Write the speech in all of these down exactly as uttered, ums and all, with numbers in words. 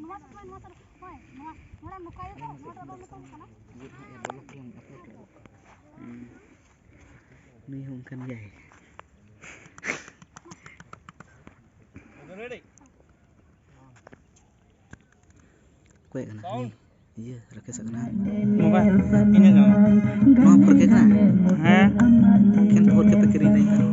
ᱱᱚᱣᱟ ᱫᱚ ᱱᱚᱣᱟ ᱫᱚ ᱦᱳᱭ, ᱱᱚᱣᱟ, ᱱᱚᱣᱟ ᱱᱚᱝᱠᱟ ᱜᱮ ᱛᱚ, ᱱᱚᱣᱟ ᱫᱚ ᱟᱵᱟᱨ ᱱᱤᱛᱚᱜ ᱠᱟᱱᱟ᱾ ᱦᱩᱸ᱾ ᱱᱩᱭ ᱦᱚᱸ ᱚᱱᱠᱟᱱ ᱜᱮᱭᱟᱭ᱾ ᱚᱠᱚᱭᱟᱜ ᱠᱟᱱᱟ? ᱱᱤᱭᱟᱹ? ᱤᱭᱟᱹ, ᱨᱟᱠᱮᱥᱟᱜ ᱠᱟᱱᱟ᱾ ᱢᱳᱵᱟᱭᱤᱞ? ᱤᱧᱟᱹᱜ ᱠᱟᱱᱟ᱾ ᱱᱚᱣᱟ ᱯᱷᱳᱨ ᱠᱮ ᱠᱟᱱᱟ? ᱦᱮᱸ᱾ ᱮᱠᱮᱱ ᱯᱷᱳᱨ ᱠᱮ ᱯᱮ ᱠᱤᱨᱤᱧ ᱞᱮᱫᱟ᱾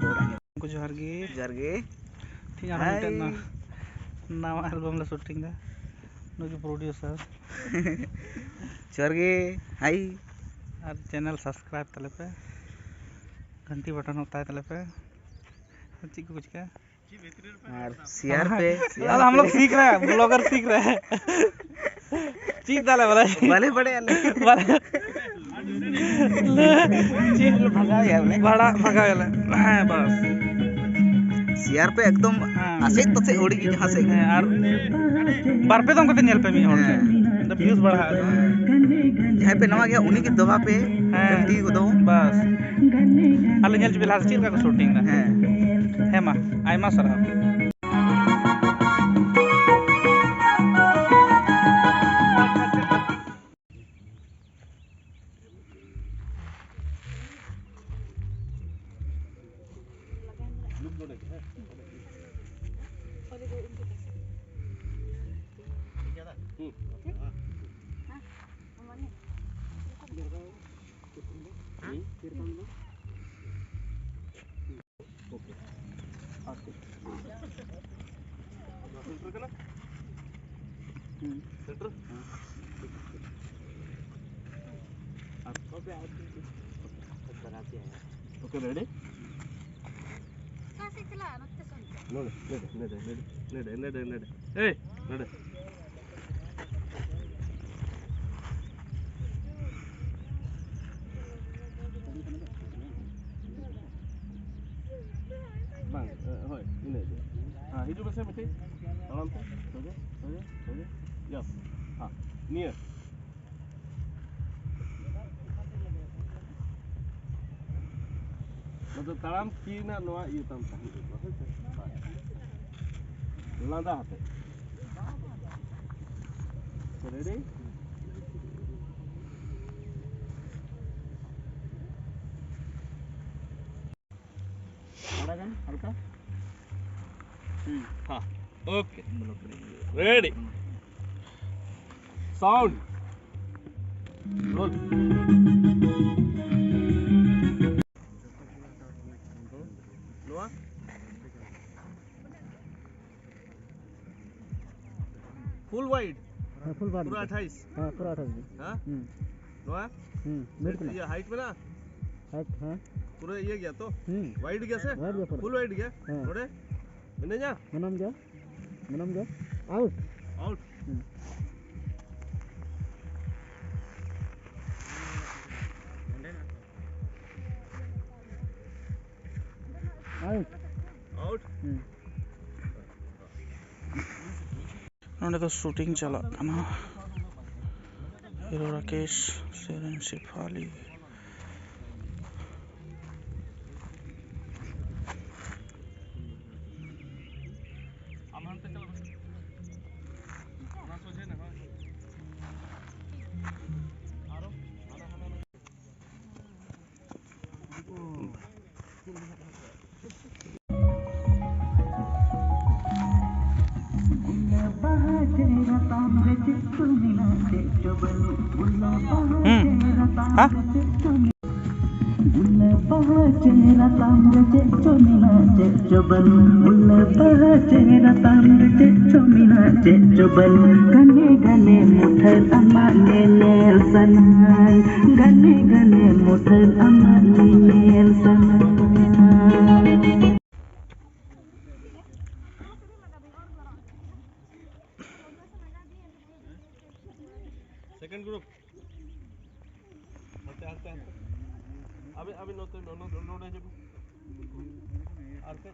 ᱜᱚᱢᱠᱮ, ᱡᱚᱦᱟᱨ ᱜᱮ᱾ ᱡᱚᱦᱟᱨ ᱜᱮ᱾ ᱛᱮᱦᱮᱧ ᱟᱨᱦᱚᱸ ᱢᱤᱫᱴᱮᱱ ᱦᱟᱭ᱾ ᱱᱟ-, ᱱᱟᱣᱟ ᱟᱞᱵᱟᱢ ᱞᱮ ᱥᱩᱴᱤᱝ ᱫᱟ᱾ ᱱᱩᱭ ᱜᱮ ᱯᱨᱚᱰᱭᱩᱥᱟᱨ᱾ ᱡᱚᱦᱟᱨ ᱜᱮ᱾ ᱦᱟᱭ᱾ ᱟᱨ ᱪᱮᱱᱮᱞ ᱥᱟᱵᱥᱠᱨᱟᱭᱤᱵ ᱛᱟᱞᱮ ᱯᱮ, ᱜᱷᱟᱱᱴᱤ ᱵᱟᱴᱚᱱ ᱦᱚᱸ ᱚᱛᱟᱭ ᱛᱟᱞᱮ ᱯᱮ᱾ ᱟᱨ ᱪᱮᱫ ᱠᱚᱠᱚ ᱪᱤᱠᱟᱹᱭᱟ? ᱟᱨ ᱥᱮᱭᱟᱨ ᱯᱮ, ᱥᱮᱭᱟᱨ ᱟᱫᱚ ᱦᱟᱢ ᱞᱳᱜ ᱯᱮ᱾ ᱥᱤᱠᱷ ᱨᱮ ᱦᱮᱸ, ᱵᱞᱚᱜᱟᱨ ᱥᱤᱠᱷ ᱨᱮ ᱦᱮᱸ᱾ ᱪᱮᱫ ᱫᱟᱞᱮ ᱵᱟᱞᱮ ᱵᱟᱞᱮ ᱵᱟᱲᱟᱭᱟ ᱞᱮ᱾ ᱵᱟᱞᱮ ᱪᱮᱫ ᱞᱮ ᱵᱷᱟᱜᱟᱣ ᱮᱭᱟ ᱵᱚᱞᱮ᱾ ᱵᱷᱟᱲᱟ ᱵᱷᱟᱜᱟᱣ ᱮᱭᱟᱞᱮ᱾ ᱦᱮᱸ, ᱵᱟᱥ᱾ ᱥᱮᱭᱟᱨ ᱯᱮ ᱮᱠᱫᱚᱢ ᱦᱮᱸ᱾ ᱟᱥᱮᱡ ᱛᱟᱥᱮᱡ ᱟᱹᱣᱲᱤ ᱜᱮ ᱡᱟᱦᱟᱸ ᱥᱮᱫ ᱜᱮ᱾ ᱦᱮᱸ, ᱟᱨ ᱵᱟᱨ ᱯᱮ ᱫᱚᱢ ᱠᱟᱛᱮ ᱧᱮᱞ ᱯᱮ ᱢᱤᱫ ᱦᱚᱲ ᱴᱷᱮᱱ᱾ ᱦᱮᱸ᱾ ᱟᱫᱚ ᱵᱷᱤᱭᱩᱥ ᱵᱟᱲᱦᱟᱜᱼᱟ᱾ ᱡᱟᱦᱟᱸᱭ ᱯᱮ ᱱᱟᱣᱟ ᱜᱮᱭᱟ ᱩᱱᱤ ᱜᱮ ᱫᱚᱦᱟ ᱯᱮ᱾ ᱦᱮᱸ᱾ ᱜᱷᱟᱹᱱᱴᱤ ᱠᱚᱫᱚ᱾ ᱵᱟᱥ᱾ ᱟᱞᱮ ᱧᱮᱞ ᱦᱚᱪᱚ ᱯᱮ ᱞᱟᱦᱟ ᱥᱮᱫ ᱪᱮᱫ ᱞᱮᱠᱟ ᱠᱚ ᱥᱩᱴᱤᱝ ᱫᱟ᱾ ᱦᱮᱸ᱾ ᱦᱮᱸ ᱢᱟ, ᱟᱭᱢᱟ ᱥᱟᱨᱦᱟᱣ᱾ ᱱᱚᱣᱟ ᱥᱮᱱᱴᱟᱨ ᱠᱟᱱᱟ? ᱦᱩᱸ᱾ ᱥᱮᱱᱴᱟᱨ? ᱦᱮᱸ᱾ ᱟᱨ ᱳᱠᱮ, ᱨᱮᱰᱤ? ᱚᱠᱟ ᱥᱮᱫ ᱪᱟᱞᱟᱜᱼᱟ? ᱱᱚᱛᱮ ᱥᱮᱱ᱾ ᱱᱚᱰᱮ, ᱱᱚᱰᱮ, ᱱᱚᱰᱮ᱾ ᱮᱭ, ᱱᱚᱰᱮ᱾ ᱵᱟᱝ, ᱮ, ᱦᱳᱭ, ᱤᱱᱟᱹ ᱜᱮ᱾ ᱦᱮᱸ, ᱦᱤᱡᱩᱜ ᱢᱮᱥᱮ ᱢᱤᱫᱴᱤᱡ᱾ ᱛᱟᱲᱟᱢ ᱛᱮ, ᱥᱚᱡᱷᱮ, ᱥᱚᱡᱷᱮ, ᱥᱚᱡᱷᱮ᱾ ᱭᱮᱥ᱾ ᱦᱮᱸ, ᱱᱤᱭᱟᱹ᱾ ᱱᱚᱛᱮ ᱛᱟᱲᱟᱢ ᱛᱤ ᱨᱮᱱᱟᱜ ᱱᱚᱣᱟ ᱤᱭᱟᱹ ᱛᱟᱢ ᱛᱟᱦᱮᱸ ᱫᱚᱨᱠᱟᱨ, ᱦᱳᱭ ᱥᱮ? ᱦᱳᱭ᱾ ᱞᱟᱸᱫᱟ ᱦᱟᱛᱮ᱾ ᱨᱮᱰᱤ? ᱛᱷᱚᱲᱟ ᱜᱟᱱ ᱦᱟᱞᱠᱟ᱾ ᱦᱩᱸ, ᱦᱮᱸ᱾ ᱳᱠᱮ᱾ ᱨᱮᱰᱤ᱾ ᱥᱟᱣᱩᱱᱰ᱾ ᱨᱳᱞ᱾ ᱱᱚᱣᱟ? ᱯᱷᱩᱞ ᱣᱟᱭᱤᱰ? ᱦᱮᱸ, ᱯᱷᱩᱞ ᱣᱟᱭᱤᱰ ᱯᱩᱨᱟᱹ ᱜᱮ᱾ ᱟᱴᱷᱟᱭᱤᱥ? ᱦᱮᱸ, ᱯᱩᱨᱟᱹ ᱟᱴᱷᱟᱭᱤᱥ ᱜᱮ᱾ ᱦᱮᱸ? ᱦᱩᱸ᱾ ᱱᱚᱣᱟ? ᱦᱩᱸ, ᱢᱤᱰ ᱠᱟᱱᱟ᱾ ᱤᱭᱟᱹ ᱦᱟᱭᱤᱴ ᱢᱮᱱᱟᱜᱼᱟ? ᱦᱟᱭᱤᱴ, ᱦᱮᱸ᱾ ᱯᱩᱨᱟᱹ ᱤᱭᱟᱹ ᱜᱮᱭᱟ ᱛᱚ? ᱦᱩᱸ᱾ ᱣᱟᱭᱤᱰ ᱜᱮᱭᱟ ᱥᱮ? ᱣᱟᱭᱤᱰ ᱜᱮᱭᱟ ᱯᱩᱨᱟᱹ᱾ ᱯᱷᱩᱞ ᱣᱟᱭᱤᱰ ᱜᱮᱭᱟ? ᱦᱮᱸ᱾ ᱱᱚᱰᱮ? ᱢᱮᱱᱟᱧᱟ? ᱢᱮᱱᱟᱢ ᱜᱮᱭᱟ? ᱢᱮᱱᱟᱢ ᱜᱮᱭᱟ? ᱟᱣᱩᱴ᱾ ᱟᱣᱩᱴ᱾ ᱦᱩᱸ᱾ ᱟᱣᱩᱴ᱾ ᱟᱣᱩᱴ᱾ ᱦᱩᱸ᱾ ᱱᱚᱸᱰᱮ ᱫᱚ ᱥᱩᱴᱤᱝ ᱪᱟᱞᱟᱜ ᱠᱟᱱᱟ᱾ ᱦᱤᱨᱳ ᱨᱟᱠᱮᱥ, ᱥᱮᱨᱮᱱ ᱥᱮᱯᱷᱟᱞᱤ᱾ ᱦᱩᱸ᱾ ᱦᱟ? ᱵᱟᱦᱟ ᱪᱮᱦᱨᱟ ᱛᱟᱢ ᱨᱮ ᱪᱮᱫ ᱪᱚ ᱢᱮᱱᱟᱜ, ᱪᱮᱫ ᱪᱚ ᱵᱟᱹᱱᱩᱜ᱾ ᱩᱞᱟᱹ ᱵᱟᱦᱟ ᱪᱮᱦᱨᱟ ᱛᱟᱢ ᱨᱮ ᱪᱮᱫ ᱪᱚ ᱢᱮᱱᱟᱜ, ᱪᱮᱫ ᱪᱚ ᱵᱟᱹᱱᱩᱜ᱾ ᱜᱟᱱᱮ ᱜᱟᱱᱮ ᱢᱩᱴᱷᱟᱹᱱ ᱟᱢᱟᱜ ᱧᱮᱧᱮᱞ ᱥᱟᱱᱟᱧ᱾ ᱜᱟᱱᱮ ᱜᱟᱱᱮ ᱢᱩᱴᱷᱟᱹᱱ ᱟᱢᱟᱜ ᱧᱮᱧᱮᱞ ᱥᱟᱱᱟᱧ᱾ Second group. ᱦᱟᱱᱛᱮ, ᱦᱟᱱᱛᱮ, ᱦᱟᱱᱛᱮ᱾ ᱟᱵᱤᱱ, ᱟᱵᱤᱱ ᱱᱚᱛᱮ, ᱱᱚ-, ᱱᱚ-, ᱱᱚᱰᱮ ᱦᱤᱡᱩᱜ ᱵᱤᱱ᱾ ᱟᱨ ᱠᱟᱹᱡ᱾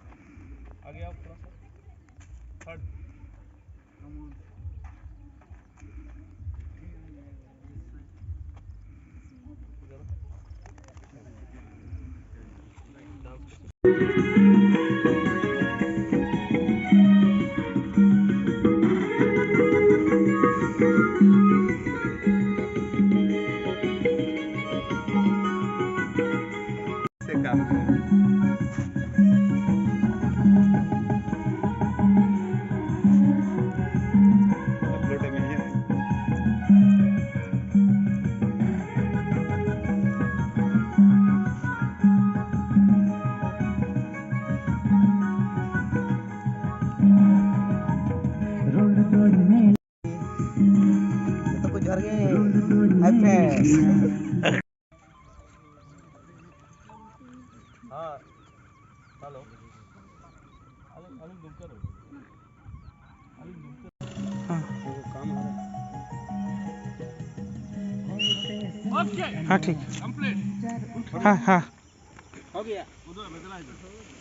हाँ, हेलो। अली, अली दुमका रोड। अली दुमका। हाँ। वो काम हो रहा है। ओके। हाँ, ठीक। कंप्लीट। हाँ, हाँ। हो गया। उधर नजर आ जाओ।